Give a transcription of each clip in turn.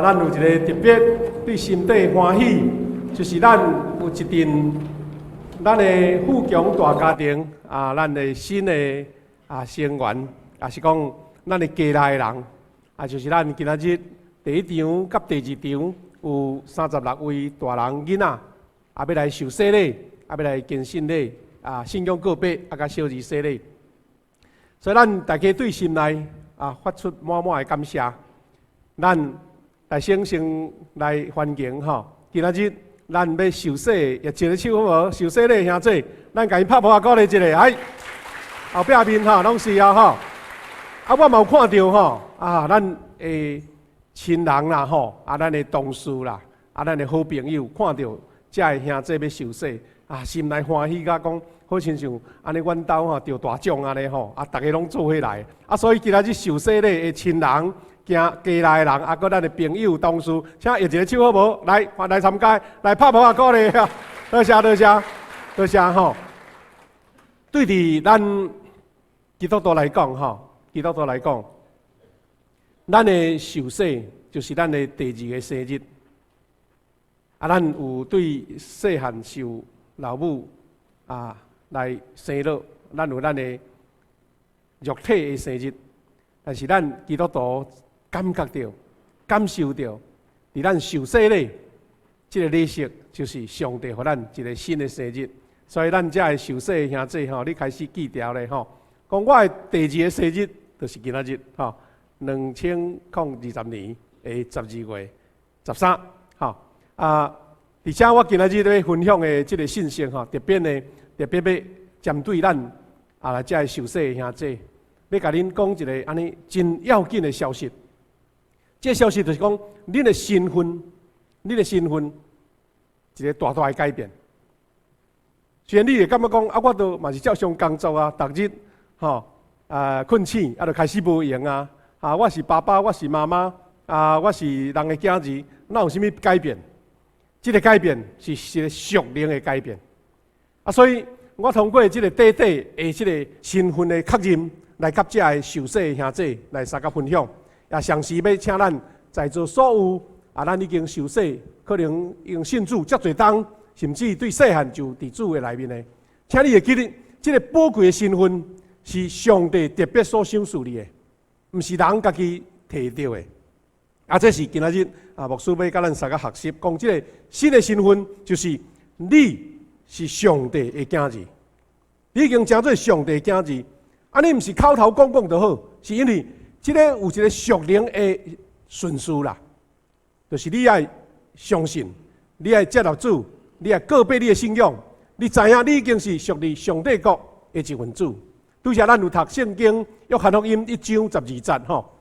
咱有一个特別對心底歡喜，就是咱有一陣咱的富強大家庭啊，咱的新的成員，也是講咱的家內的人，就是咱今仔日第一場佮第二場有36位大人囡仔，欲來受洗禮，欲來堅信禮，信仰告白，佮小兒洗禮。所以咱大家對心內發出滿滿的感謝，咱來先先來歡迎吼，今仔日咱欲受洗，也一个手好無？受洗禮兄弟，咱共伊拍噗仔鼓勵一下，哎，後壁面吼攏是啊吼。我嘛有看著吼，咱的親人啦吼，咱的同事啦，咱的好朋友，看著遮的兄弟欲受洗，心內歡喜甲講，好親像按呢，阮兜吼著大獎按呢吼，逐家攏做伙來，所以今仔日受洗禮的親人，家家內的人，閣咱的朋友、同事，請搖一个手好無？來，來參加，來拍噗仔鼓勵，多謝多謝多謝吼。對佇咱基督徒來講吼，基督徒來講，咱的受洗就是咱的第二个生日。咱有對細漢受老母來生落，咱有咱的肉體的生日，但是咱基督徒感覺著、感受著，佇咱受洗禮這个禮儀，就是上帝予咱一个新的生日。所以咱遮的受洗的兄弟吼，你開始記牢咧吼，講我的第二个生日就是今仔日吼，2020年的12月13吼。而且我今仔日咧分享的這个信息吼，特別呢，特別欲針對咱來遮的受洗的兄弟，欲共恁講一个按呢真要緊的消息。這個消息就是講，恁的身份，恁的身份，一个大大的改變。雖然你會感覺講，我都嘛是照常工作啊，逐日吼睏醒，就開始無閒啊。我是爸爸，我是媽媽，我是人的囝兒，哪有啥物改變？這个改變是一个屬靈的改變。所以我通過這个短短的這个身份的確認，來佮遮的受洗的兄弟來相佮分享。也同時欲請咱在座所有咱已經受洗，可能已經信主遮濟冬，甚至對細漢就佇主的內面的，請你會記得，這个寶貴的身份是上帝特別所賞賜你的，毋是人家己提著的。這是今仔日牧師欲佮咱相佮學習，講這个新的身份，就是你是上帝的囝兒，你已經成做上帝的囝兒。你毋是口頭講講就好，是因為這个有一个屬靈的順序啦，就是你愛相信，你愛接納主，你愛告白你的信仰，你知影你已經是屬於上帝國的一份子。拄才咱有讀聖經約翰福音一章十二節吼，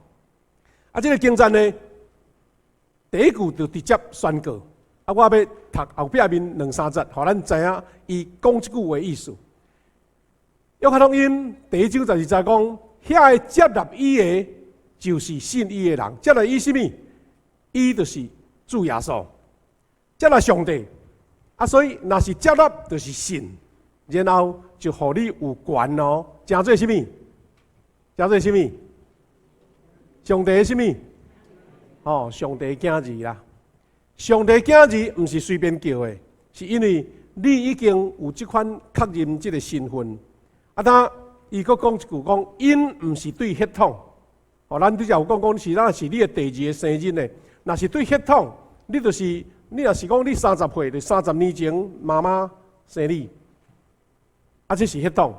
這个經節呢，第一句就直接宣告。我欲讀後壁面兩三節，予咱知影伊講這句話意思。約翰福音第一章十二節講，遐个接納伊的，就是信伊的人。接納伊啥物？伊就是主耶穌，接納上帝。所以若是接納，就是信，然後就予你有權哦，成做啥物？成做啥物？上帝的啥物？哦，上帝囝兒啦。上帝囝兒毋是隨便叫的，是因為你已經有這款確認這个身份。當伊閣講一句講，𪜶毋是對血統。哦，咱拄才有講講是咱是你的第二个生日呢。若是對血統，你就是你若是講你30歲，就30年前媽媽生你，這是血統。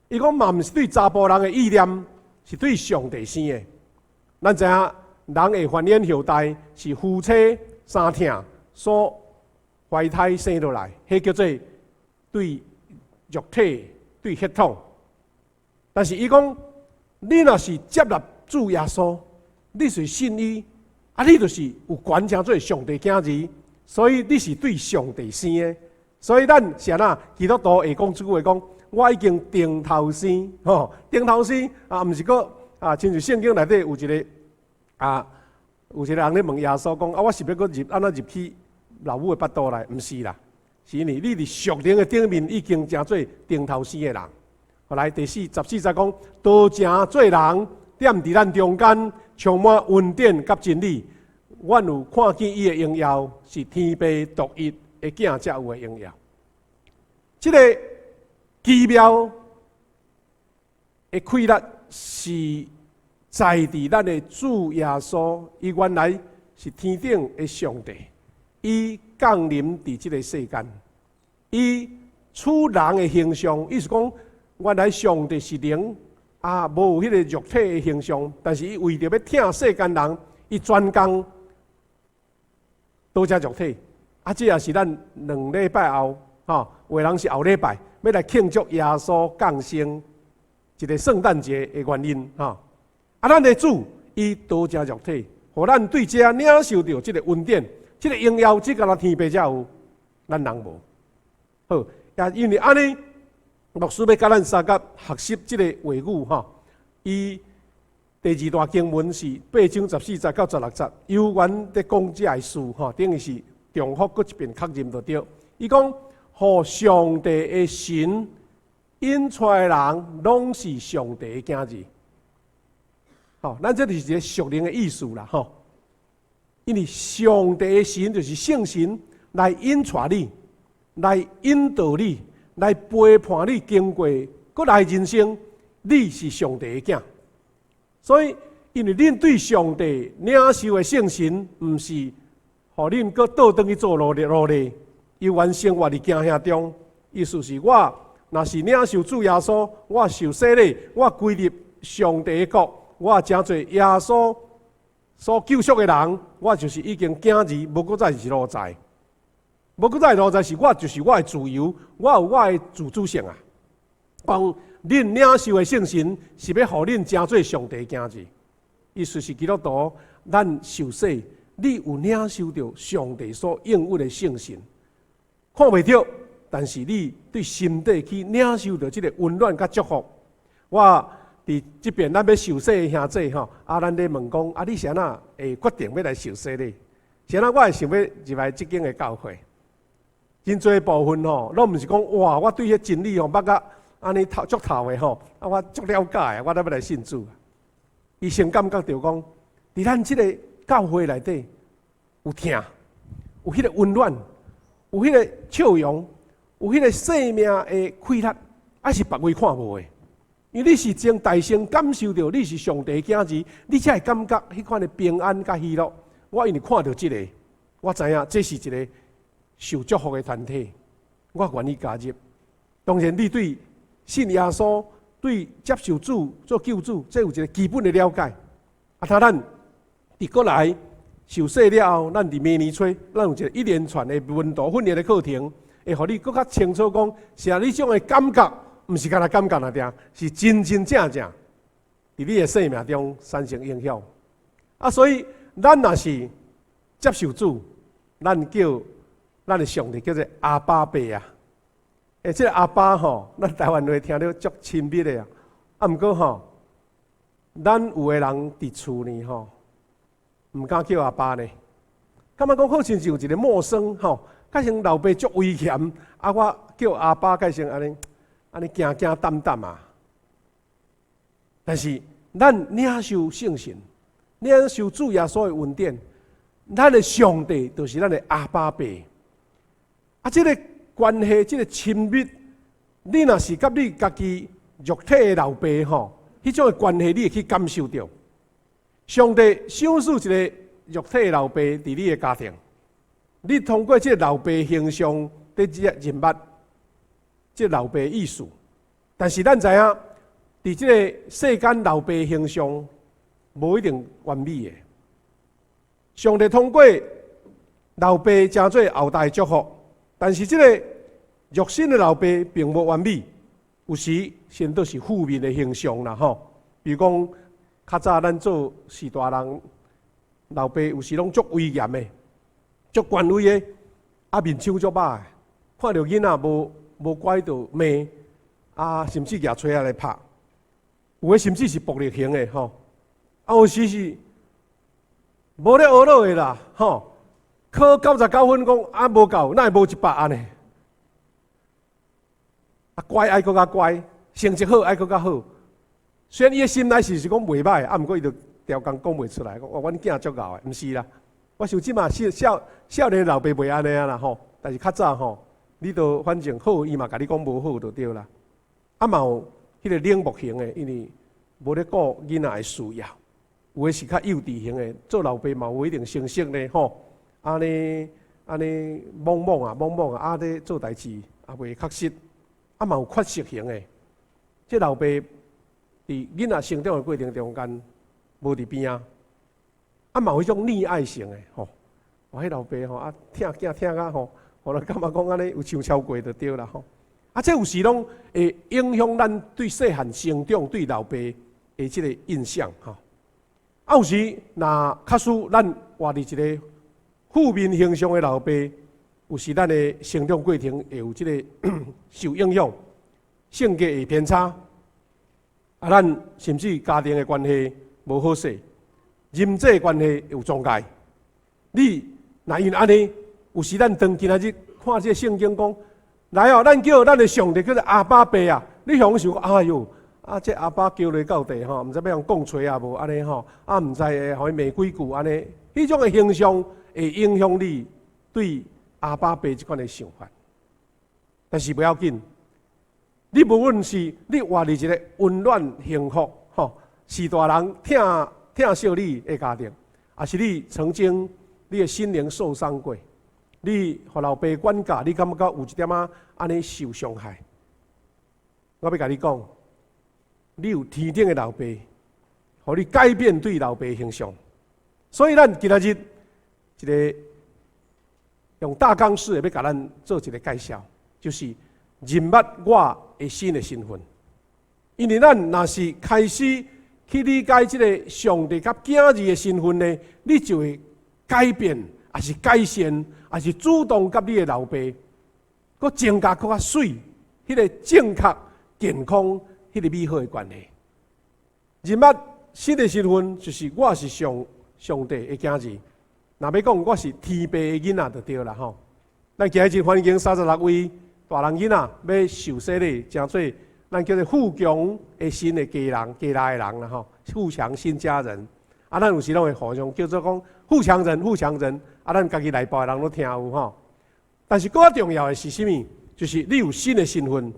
伊講嘛毋是對查埔人的意念，是對上帝生的。咱知影人會繁衍後代是夫妻相疼所懷胎生落來，彼叫做對肉體、對血統。但是伊講，你若是接納主耶穌，你是信伊，你就是有權成做上帝囝兒，所以你是對上帝生的。所以咱是按怎基督徒會講這句話講，我已經重頭生，吼，重頭生啊，毋是閣啊，親像聖經內底有一个，有一个人咧問耶穌講，我是欲閣入按怎入去老母的腹肚內？毋是啦，是因為你佇屬靈的頂面已經成做重頭生的人。後來第四十四節講，道成做人，踮佇咱中間，充滿恩典佮真理。阮有看見伊的榮耀，是天父獨一的囝才有的榮耀。這个奇妙的氣力是在佇咱的主耶穌，伊原來是天頂的上帝，伊降臨佇這个世間，伊取人的形象，意思講原來上帝是靈，啊，無有彼個肉體的形象，但是伊為著欲疼世間人，伊專工倒食肉體。啊，這也是咱2禮拜後，吼，有的人是後禮拜欲來慶祝耶穌降生一个聖誕節的原因，吼。啊，咱的主伊道成肉體，予咱對這領受著這个恩典，這个榮耀只干焦天父才有，咱人無。好，也因為按呢，牧師欲佮咱相佮學習這个話語，吼。伊第二段經文是8章14節到16節，猶原佇講這个事，吼，等於是重複閣一遍確認就對。伊講，予上帝的神引出來的人，攏是上帝的囝兒。吼，咱這就是一个屬靈的意思啦，吼。因為上帝的神就是聖神來引帶你，來引導你，來陪伴你經過閣來人生，你是上帝的囝。所以，因為恁對上帝領受的聖神，毋是予恁閣倒轉去做奴隸奴隸，猶原生活佇驚嚇中。意思是我若是領受主耶穌，我受洗禮，我歸入上帝的國，我成做耶穌所救贖的人，我就是已經囝兒，無閣再是奴才，無閣再奴才是我就是我的自由，我有我的自主性啊。講恁領受的聖神是欲予恁成做上帝囝兒，意思是基督徒，咱受洗，你有領受著上帝所應允的聖神，看袂著，但是你對心底去領受著這个溫暖佮祝福。我佇這邊咱欲受洗的兄弟吼，啊，咱咧問講，啊，你是按怎會決定欲來受洗禮？是按怎我會想欲入來這間的教會？真濟部分吼，攏毋是講哇，我對彼真理吼捌甲按呢透足透的吼，啊，我足了解的，我才欲來信主。伊先感覺著講，佇咱這个教會內底有疼，有彼个溫暖，有彼个笑容，有彼个生命的氣力，啊是別位看無的。因為你是真大聲感受著你是上帝囝兒，你才會感覺彼款的平安佮喜樂。我因為看著這个，我知影這是一个受祝福的團體，我願意加入。當然，你對信耶穌、對接受主做救主，這有一个基本的了解。啊，他咱佇閣來受洗了後，咱佇明年初，咱有一个一連串的門徒訓練的課程，會予你閣較清楚講，是啊，你這種的感覺，毋是干焦感覺爾爾，是真真正正佇你的生命中產生影響。啊，所以咱若是接受主，咱叫咱的上帝叫做阿爸父啊。欸，這个阿爸吼，咱台灣話聽著足親密的啊。啊，毋過吼，咱有的人佇厝呢吼，毋敢叫阿爸呢。感覺講好親像有一个陌生吼，較像老爸足威嚴，啊，我叫阿爸，較像按呢按呢驚驚膽膽啊。但是咱領受聖神，領受主耶穌的恩典，咱的上帝就是咱的阿爸父。啊，這个關係，這个親密，你若是佮你家己肉體的老爸吼，彼種的關係，你會去感受著。上帝賞賜一个肉體的老爸佇你的家庭，你通過這个老爸形象佇這個認捌這个老爸意思。但是咱知影，佇這个世間老爸形象無一定完美的。上帝通過老爸成做後代祝福，但是這个肉身的老爸並無完美，有時先都是負面的形象啦吼。比如講，較早咱做序大人，老爸有時攏足威嚴的、足權威的，啊面相足歹的，看著囡仔無乖就罵，啊甚至舉錘仔來拍，有的甚至是暴力型的吼，啊有時是無咧學落的啦吼，考99分講啊無夠，哪會無100按呢？啊乖愛閣較乖，成績好愛閣較好。雖然伊的心內是講袂䆀，啊，毋過伊就刁工講袂出來，講阮囝足𠢕的，毋是啦。我想這馬少少年老爸袂按呢啦吼，但是較早吼，你都反正好，伊嘛共你講無好就對啦。啊嘛有彼個冷漠型的，因為無咧顧囡仔的需要。有的是較幼稚型的，做老爸嘛有一定成熟呢吼。按呢按呢懵懵啊懵懵啊，啊咧做代誌也袂確實。啊嘛有缺席型的，這老爸佇囡仔成長的過程中間無佇邊仔。啊嘛有彼種溺愛型的吼，哇，彼老爸吼啊疼囝疼甲吼，予人感覺講按呢有傷超過就對啦吼。啊，這有時攏會影響咱對細漢成長對老爸的這個印象吼。啊，有時若假使咱活佇一個負面形象的老爸，有時咱的成長過程會有這個受影響，性格會偏差，啊，咱甚至家庭的關係無好勢，人際關係有障礙。你若因按呢，有時咱當今仔日看這個聖經講，來哦，咱叫咱的上帝叫做阿爸爸啊，你想想，哎喲，啊，這阿爸叫來到地吼，毋知欲予人摃錘啊無按呢吼，啊，毋知會予伊罵幾句按呢，彼種的形象會影響你對阿爸爸這款的想法。但是不要緊，你無論是你活佇一個溫暖幸福吼，是大人疼疼惜你的家庭，抑是你曾經你的心靈受傷過，你予老爸管教，你感覺有一點仔按呢受傷害。我欲共你講，你有天頂的老爸，予你改變對老爸形象。所以咱今仔日一個用大綱式的欲共咱做一個介紹，就是認捌我的新的身份。因為咱若是開始去理解這個上帝佮囝兒的身份呢，你就會改變，抑是改善，抑是主動佮你的老爸，閣增加閣較媠，彼個正確、健康、彼個美好的關係。認捌新的身份，就是我是上帝的囝兒。若欲講我是天父的囡仔就對啦吼。咱今日歡迎36位大人囡仔欲受洗禮，成做咱叫做富強的新的家人、家內的人啦吼。富強新家人，啊，咱有時攏會互相叫做講富強人、富強人，啊，咱家己內部的人攏聽有吼。但是閣較重要的是啥物？就是你有新的身份，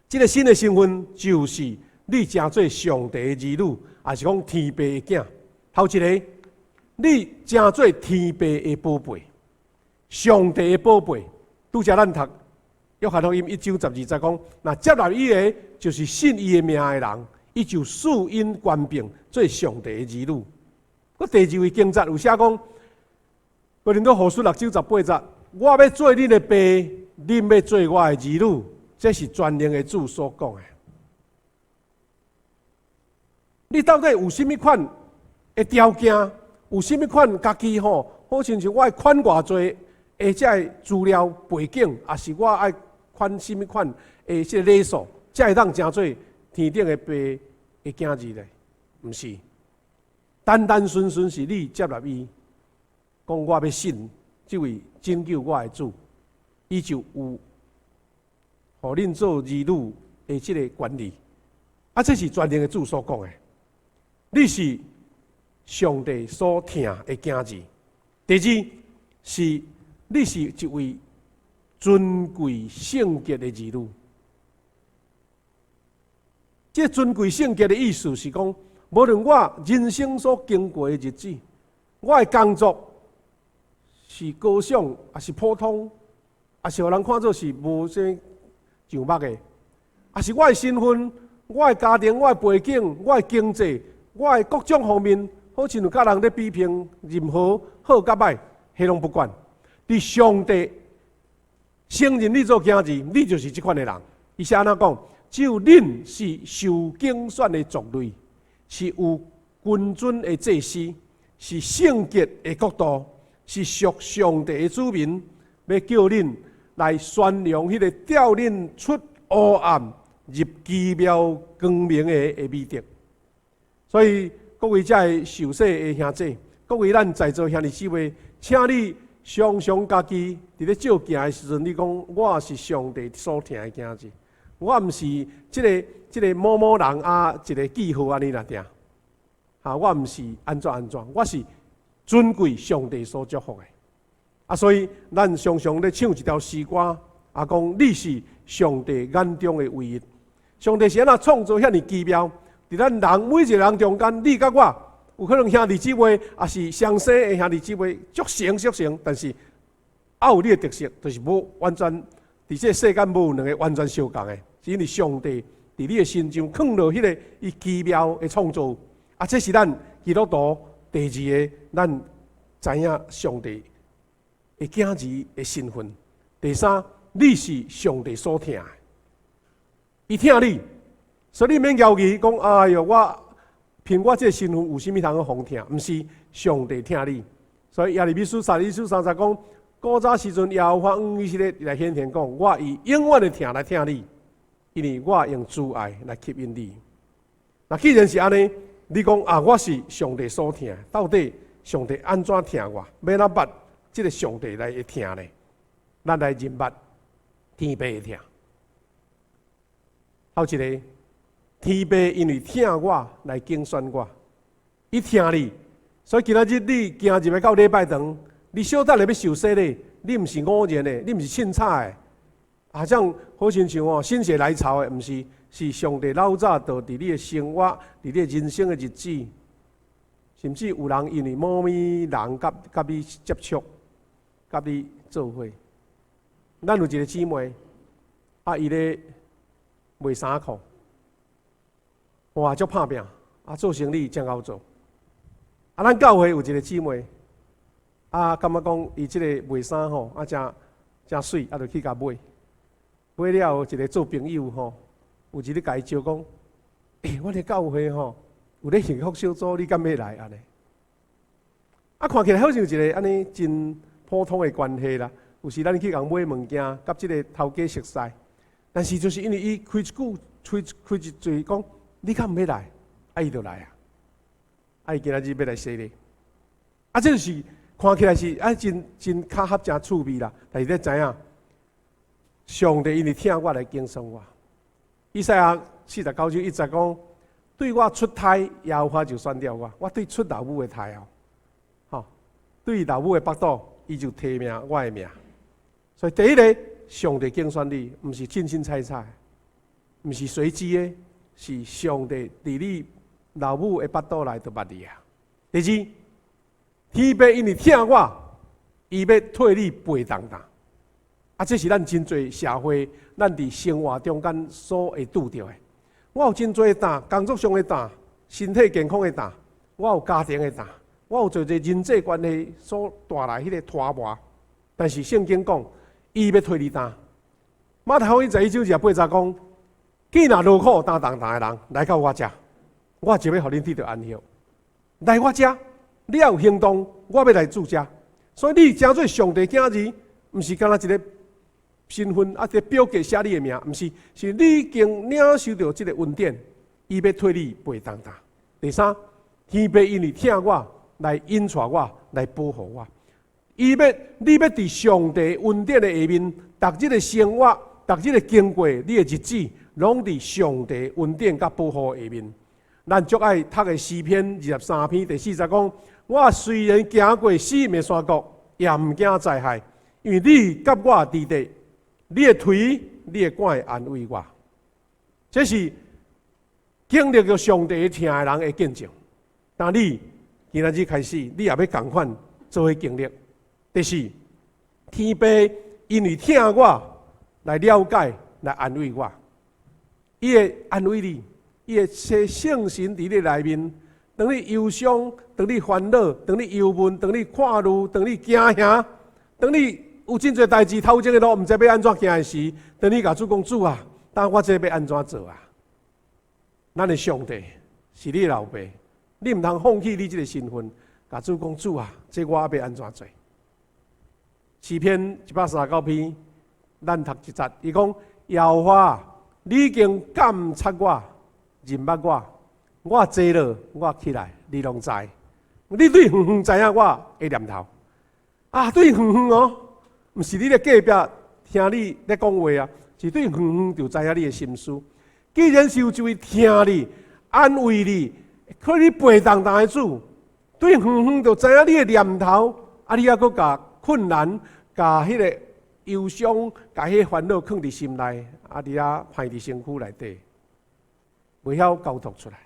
這個新的身份就是你成做上帝的兒女，抑是講天父的囝。頭一個，你成做天父的寶貝，上帝的寶貝。拄才咱讀約翰福音一章12節講，若接納伊的，就是信伊的名的人，伊就賜𪜶權柄做上帝的兒女。閣第二位經節有寫講，哥林多後書六章18節，我欲做恁的爸，恁欲做我的兒女，這是全能的主所講的。你到底有啥物款的條件？有啥物款家己吼？好親像我愛款偌濟的這个資料背景，抑是我愛款啥物款的這個禮數，才會當成做天頂的爸的囝兒咧？毋是，單單純純是你接納伊，講我欲信這位拯救我的主，伊就有予恁做兒女的這個權利。啊，這是全能的主所講的。你是上帝所疼的囝兒。第二是，你是一位尊貴聖潔的兒女。這尊貴聖潔的意思是講，無論我人生所經過的日子，我的工作是高尚，抑是普通，抑是予人看做是無啥上目的，抑是我的身份、我的家庭、我的背景、我的經濟、我的各種方面，好親像佮人咧比拼，任何好佮歹，彼攏不管。佇上帝承認你做囝兒，你就是這款的人。伊是按怎講？只有恁是受揀選的族類，是有君尊的祭司，是聖潔的國度，是屬上帝的子民，欲叫恁來宣揚彼個召恁出黑暗入奇妙光明的美德。所以各位遮的受洗的兄弟，各位咱在座兄弟姊妹，請你常常家己佇咧照鏡的時陣，你講我是上帝所疼的囝兒，我毋是這個某某人啊，一個記號按呢爾爾，哈，我毋是按怎按怎，我是尊貴上帝所祝福的。啊，所以咱常常咧唱一條詩歌，啊，講你是上帝眼中的唯一。上帝是按怎創造遐爾奇妙？佇咱人每一個人中間，你佮我有可能兄弟姊妹，抑是雙生的兄弟姊妹，足像足像，但是也有你的特色，就是無完全佇這個世間無有兩个完全相仝的，是因為上帝佇你的身上囥落彼个伊奇妙的創造。啊，這是咱基督徒第二个，咱知影上帝的囝兒的身份。第三，你是上帝所疼的，伊疼你，所以你免猶疑講，哎喲，我憑我這個身份有啥物通予予疼？毋是，上帝疼你。所以耶利米書31章3節講，古早時陣耶和華向以色列來顯現講，我以永遠的疼來疼你，因為我用慈愛來吸引你。若既然是按呢，你講啊，我是上帝所疼，到底上帝按怎疼我？欲按怎捌這个上帝來的疼呢？咱來認捌天父的疼。頭一个，天父因為疼我來揀選我，伊疼你，所以今仔日你行入來到禮拜堂，你小等下欲受洗禮，你毋是偶然的，你毋是凊彩的，啊，像好親像哦心血來潮的，毋是，是上帝老早就佇你的生活，佇你的人生的日子，甚至有人因為某物人佮佮你接觸，佮你做伙。咱有一个姊妹，啊，伊咧賣衫褲，哇，足拍拚，啊，做生理真𠢕做。啊，咱教會有一个姊妹，啊，感覺講伊這个賣衫吼，啊，誠誠媠，啊，就去共買。買了後，一个做朋友吼，有一日共伊招講，欸，阮的教會吼，有咧幸福小組，你敢欲來按呢？啊，看起來好像一个按呢真普通的關係啦。有時咱去共買物件，佮這个頭家熟似，但是就是因為伊開一句，開開一嘴講，你敢欲來？啊，伊就來啊！啊，伊今仔日欲來洗禮。啊，這就是看起來是啊，真真巧合，真趣味啦。但是你知影，上帝因為疼我來揀選我。以賽亞49章1節講，對我出胎，耶和華就選了我。我對出老母的胎哦，吼，對老母的腹肚，伊就提名我的名。所以第一个，上帝揀選你，毋是凊凊彩彩，毋是隨機的，是上帝佇你老母的腹肚內就捌你啊。第二，天父因為疼我，伊欲替你背重擔。啊，這是咱真濟社會，咱佇生活中間所會拄著的。我有真濟擔，工作上的擔，身體健康的擔，我有家庭的擔，我有濟濟人際關係所帶來彼个拖磨。但是聖經講，伊欲替你擔。馬太福音11章28節講，既若勞苦擔重擔的人來到我遮，我就欲予恁得著安息。來我遮，你愛有行動，我欲來駐遮。所以你成做上帝囝兒，毋是干焦一个身份啊，這個表格寫你的名，毋是，是你已經領受著這个恩典，伊欲替你背重擔。第三，天父因為疼我，來引帶我，來保護我。伊欲你欲佇上帝恩典的下面，逐日的生活，逐日的經過，你的日子，攏佇上帝恩典佮保護下面。咱足愛讀的詩篇23篇第4節講：我雖然行過死蔭的山谷，也毋驚災害，因為你佮我佇咧，你的槌，你的竿會安慰我。這是經歷著上帝疼的人的見證。但你今仔日開始，你也欲仝款做伙經歷。第四，天父因為疼我，來了解，來安慰我。伊會安慰你，伊會差聖神佇你內面。當你憂傷，當你煩惱，當你憂悶，當你看慮，當你驚嚇，當你有真濟代誌頭前的路，毋知欲按怎行的時，當你共主講，主啊，當我這欲按怎做啊？咱的上帝是你的老爸，你毋通放棄你這个身份，共主講，主啊，這我欲按怎做？詩篇139篇，咱讀一節，伊講：耶和華，你已經鑒察我，認捌我，我坐落，我起來，你攏知。你對遠遠知影我的念頭，啊，對遠遠哦，毋是你咧隔壁聽你咧講話啊，是對遠遠就知影你的心思。既然是有一位疼你、安慰你、替你背重擔的主，對遠遠就知影你的念頭，啊，你猶閣共困難、共彼個憂傷、共彼個煩惱囥佇心內，啊，佇遐歹佇身軀內底，袂曉交託出來。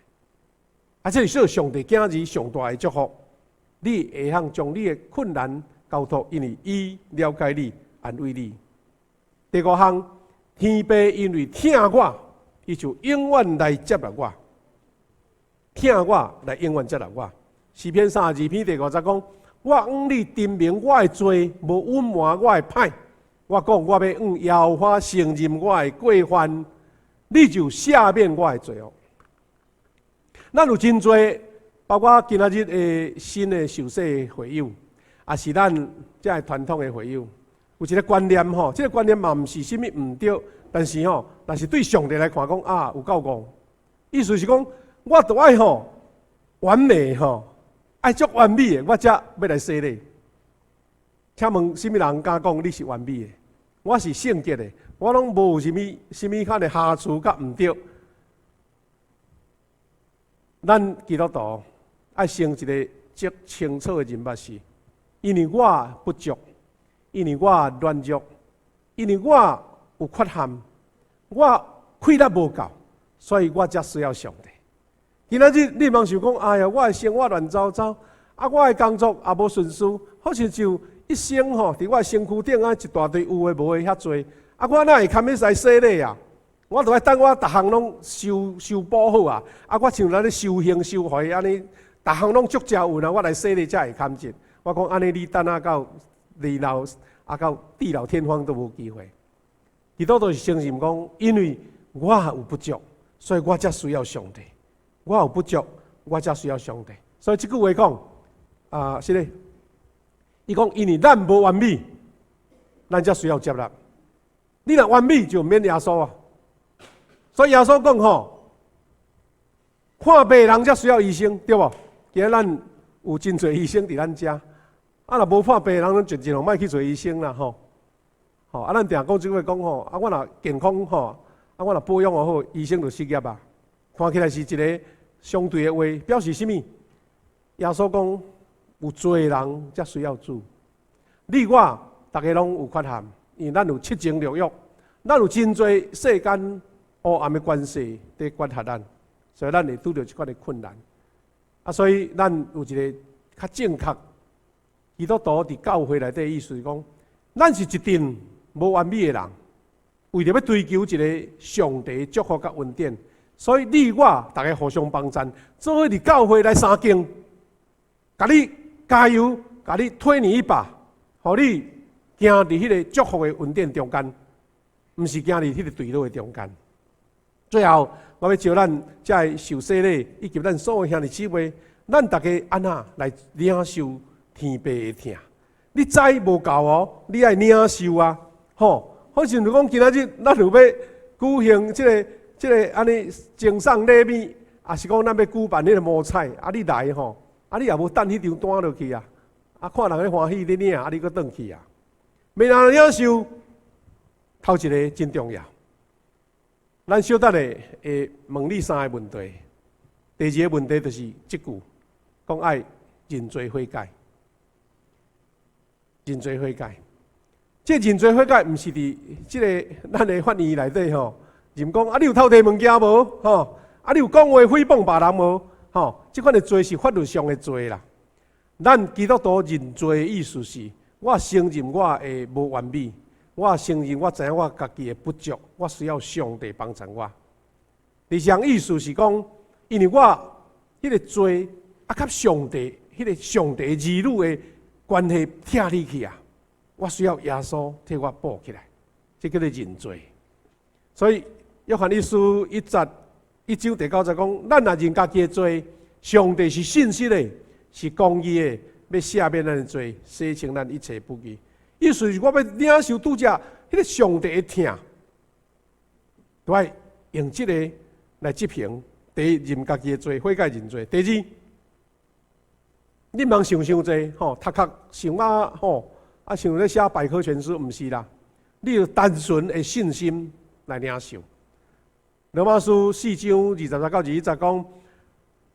啊，這是上帝囝兒上大的祝福。你會通將你的困難交託，因為伊了解你，安慰你。第五項，天父因為疼我，伊就永遠來接納我。疼我來永遠接納我。詩篇32篇第五節講：我向你陳明我的罪，無隱瞞我的歹。我講我欲向耶和華承認我的過犯，你就赦免我的罪惡。咱有真濟，包括今仔日的新的受洗會友，也是咱這个傳統的會友，有一個觀念吼，這個觀念嘛毋是啥物毋對，但是吼，若是對上帝來看講啊，有夠戇。意思是講，我著愛吼完美吼，愛足完美的，我才欲來洗禮。請問，啥物人敢講你是完美的？我是聖潔的，我攏無有啥物啥物款的瑕疵佮毋對。咱基督徒愛成一個足清楚的認識是，因為我不足，因為我軟弱，因為我有缺陷，我氣力無夠，所以我才需要上帝。今仔日你毋通想講，哎呀，我的生活亂糟糟，啊，我的工作也無順遂，好親像一生吼，佇我的身軀頂啊一大堆有的無的遐濟，啊，我哪會堪欲來洗禮啊？我著愛等我逐項攏修修補好啊！啊，我像咱咧修行修佛按呢，逐項攏足正運啊，我來洗禮才會堪得。我講按呢，你等啊到離老啊到地老天荒都無機會。基督徒是承認講，因為我有不足，所以我才需要上帝。我有不足，我才需要上帝。所以這句話講啊，是咧，伊講因為咱無完美，咱才需要接納。你若完美就免耶穌啊。所以耶穌講吼，看病人才需要醫生，對無？今仔咱有真濟醫生佇咱遮，啊若無破病人，攏盡盡量莫去揣醫生啦吼。吼啊，咱定講這句話講吼，啊我若健康吼，啊我若保養好，醫生就失業啊。看起來是一個相對的話，表示啥物？耶穌講有罪人才需要主，你我逐家攏有缺陷，因為咱有七情六欲，咱有真濟世間黑暗的關係佇管轄咱，所以咱會拄著這款的困難。啊，所以咱有一個較正確，基督徒佇教會內底意思是講，咱是一陣無完美的人，為著欲追求一個上帝祝福佮恩典，所以你我逐家互相幫贊，做伙佇教會來相敬，共你加油，共你推你一把，予你行佇彼個祝福的恩典中間，毋是行佇彼個墜落的中間。最後，我欲招咱遮个受洗禮，以及咱所有兄弟姊妹，咱逐家按怎來領受天父的疼？你知無夠哦，你愛領受啊！吼，好像講今仔日咱有欲舉行這個按呢贈送禮物，抑是講咱欲舉辦彼個摸彩，啊你來吼，啊你也無等彼張單落去啊，啊看人咧歡喜咧領，啊你閣轉去啊？欲按怎領受，頭一个真重要。咱小等下會問你三个問題。第二个問題就是這句，講愛認罪悔改。認罪悔改，這認罪悔改毋是佇這个咱的法院內底吼，認講啊，你有偷提物件無？吼，啊，你有講話誹謗別人無？吼，這款的罪是法律上的罪啦。咱基督徒認罪的意思是，我承認我的無完美。我承認我知影我家己的不足，我需要上帝幫助我。第二項意思是講，因為我彼個罪啊，佮上帝彼個上帝兒女的關係拆離去啊，我需要耶穌替我補起來，這叫做認罪。所以約翰一書一章第九節講，咱若認家己的罪，上帝是信實的，是公義的，欲赦免咱的罪，洗清咱一切不義。意思是我欲領受拄才彼個上帝的疼，都愛用這个來執行。第一，認家己的罪，悔改認罪；第二，你毋通想傷濟吼，讀冊想啊吼，啊像咧寫百科全書，毋是啦。你用單純的信心來領受。羅馬書4章23到21節講，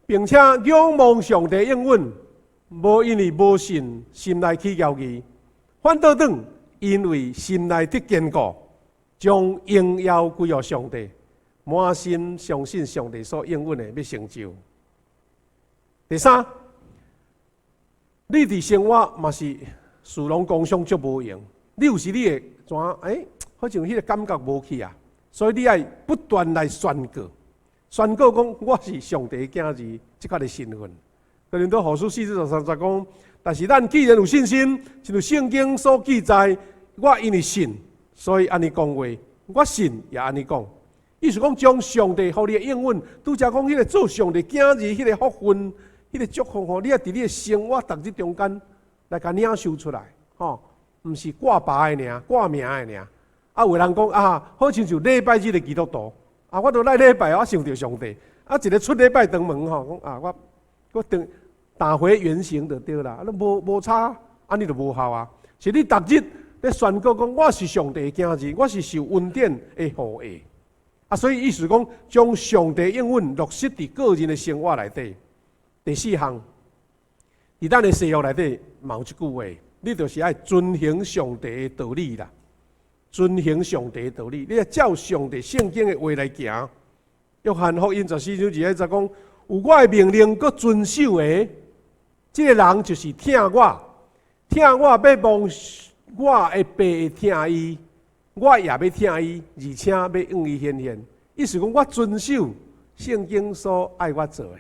並且仰望上帝應允，無因為無信，心內起猶疑，反倒轉因為心內得堅固，將榮耀歸予上帝，滿心相信上帝所應允的欲成就。第三，你佇生活嘛是事攏工傷足無閒，你有時你會怎？好像彼個感覺無去啊，所以你愛不斷來宣告，宣告講我是上帝的囝兒，這款的身份。哥林多後書四章三節講，但是咱既然有信心，親像聖經所記載，我因為信，所以按呢講話，我信也按呢講。意思講將上帝予你的應允，拄才講彼個做上帝囝兒，彼個福分，彼個祝福吼，你愛佇你的生活逐日中間來共領受出來，吼，毋是掛牌的爾，掛名的爾。啊，有人講啊，好親像禮拜日的基督徒，啊，我都來禮拜，我想著上帝，啊，一个出禮拜轉門吼，講啊，我轉打回原形就對啦，啊，你無無差，按呢就無效啊。是你逐日咧宣告講，我是上帝的囝兒，我是受恩典的後裔。啊，所以意思講，將上帝應允落實佇個人的生活內底。第四項，佇咱的誓約內底，嘛有一句話，你就是愛遵行上帝的道理啦。遵行上帝的道理，你愛照上帝聖經的話來行。約翰福音14章21節講，有我的命令閣遵守的，這个人就是疼我，疼我欲望我的爸會疼伊，我也欲疼伊，而且欲向伊顯現。意思講，我遵守聖經所愛我做的，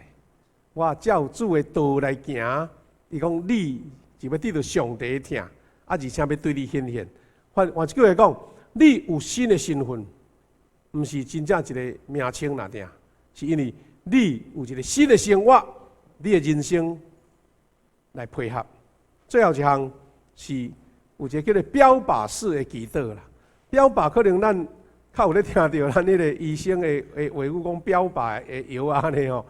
我照主的道來行。伊講你就欲得著上帝的疼，啊，而且欲對你顯現。換換一句話講，你有新的身份，毋是真正一个名稱爾爾，是因為你有一个新的生活，你的人生來配合。最後一項是有一个叫做標靶式的祈禱啦。標靶可能咱較有咧聽著咱彼个醫生的話語講標靶的藥啊按呢吼，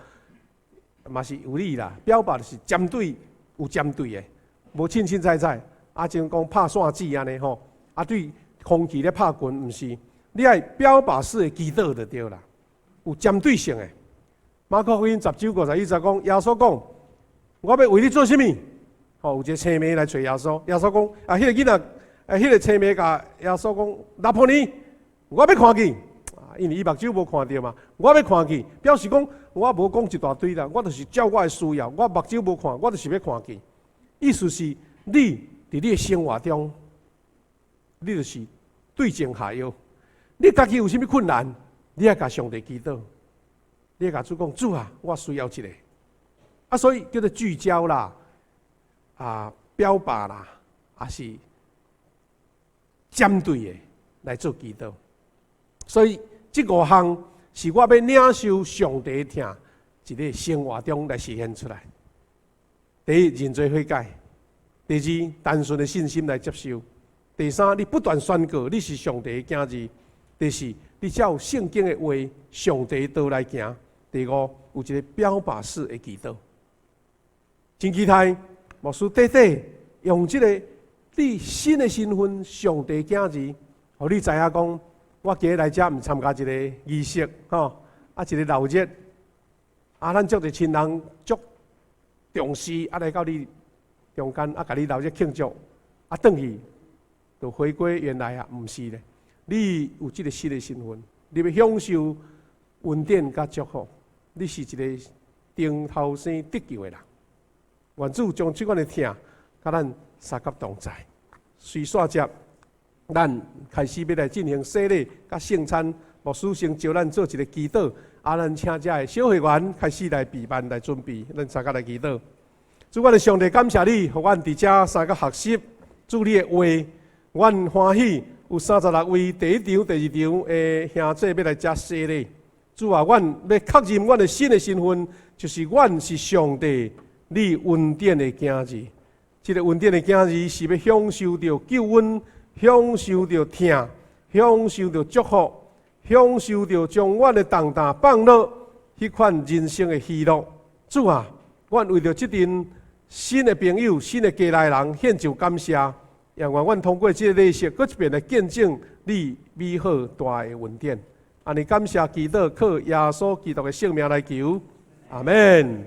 嘛是有理啦。標靶就是針對有針對的，無凊凊彩彩，啊，像講拍線子按呢吼，啊對空氣咧拍拳，毋是，你愛標靶式的祈禱就對啦，有針對性的。馬可福音19:51節講，耶穌講：我欲為你做啥物？吼，有一个青盲來揣耶穌，耶穌講：啊，彼个囡仔，啊，彼个青盲共耶穌講：拉波尼，我欲看見。啊，因為伊目睭無看著嘛，我欲看見，表示講我無講一大堆啦，我就是照我的需要，我目睭無看，我就是欲看見。意思是，你佇你的生活中，你就是對症下藥。你家己有啥物困難，你愛共上帝祈禱，你愛共主講：主啊，我需要這个。啊，所以叫做聚焦啦，啊，標靶啦，抑是針對的來做祈禱。所以這五項是我欲領受上帝疼，佇個生活中來實現出來。第一，認罪悔改；第二，單純的信心來接受；第三，你不斷宣告你是上帝的囝兒；第四，你照聖經的話，上帝道來行；第五，有一个標靶式的祈禱。真期待牧師短短用這个你新的身份，上帝囝兒，予你知影講，我今日來遮毋參加一个儀式，吼，啊一个鬧熱，啊咱足濟親人足重視，啊來到你中間，啊共你鬧熱慶祝，啊轉去就回歸原來啊，毋是咧，你有這个新的身份，你欲享受恩典佮祝福，你是一个重頭生得救的人。願主將這款的疼，佮咱相佮同在。隨煞接，咱開始欲來進行洗禮佮聖餐，牧師先召咱做一个祈禱，啊，咱請遮的小會員開始來備辦來準備，咱相佮來祈禱。主，阮的上帝，感謝你，予阮佇遮相佮學習主你的話，阮歡喜有36位第一場、第二場的兄弟欲來遮洗禮。主啊，阮欲確認阮的新的身份，就是阮是上帝你恩典的囝兒。這个恩典的囝兒是欲享受著救恩，享受著疼，享受著祝福，享受著將阮的重擔放落，彼款人生的喜樂。主啊，阮為著這陣新的朋友、新的家內人獻上感謝，也願阮通過這个禮儀，閣一遍來見證你美好大的恩典。按呢感謝祈禱，靠耶穌基督的聖名來求，阿門。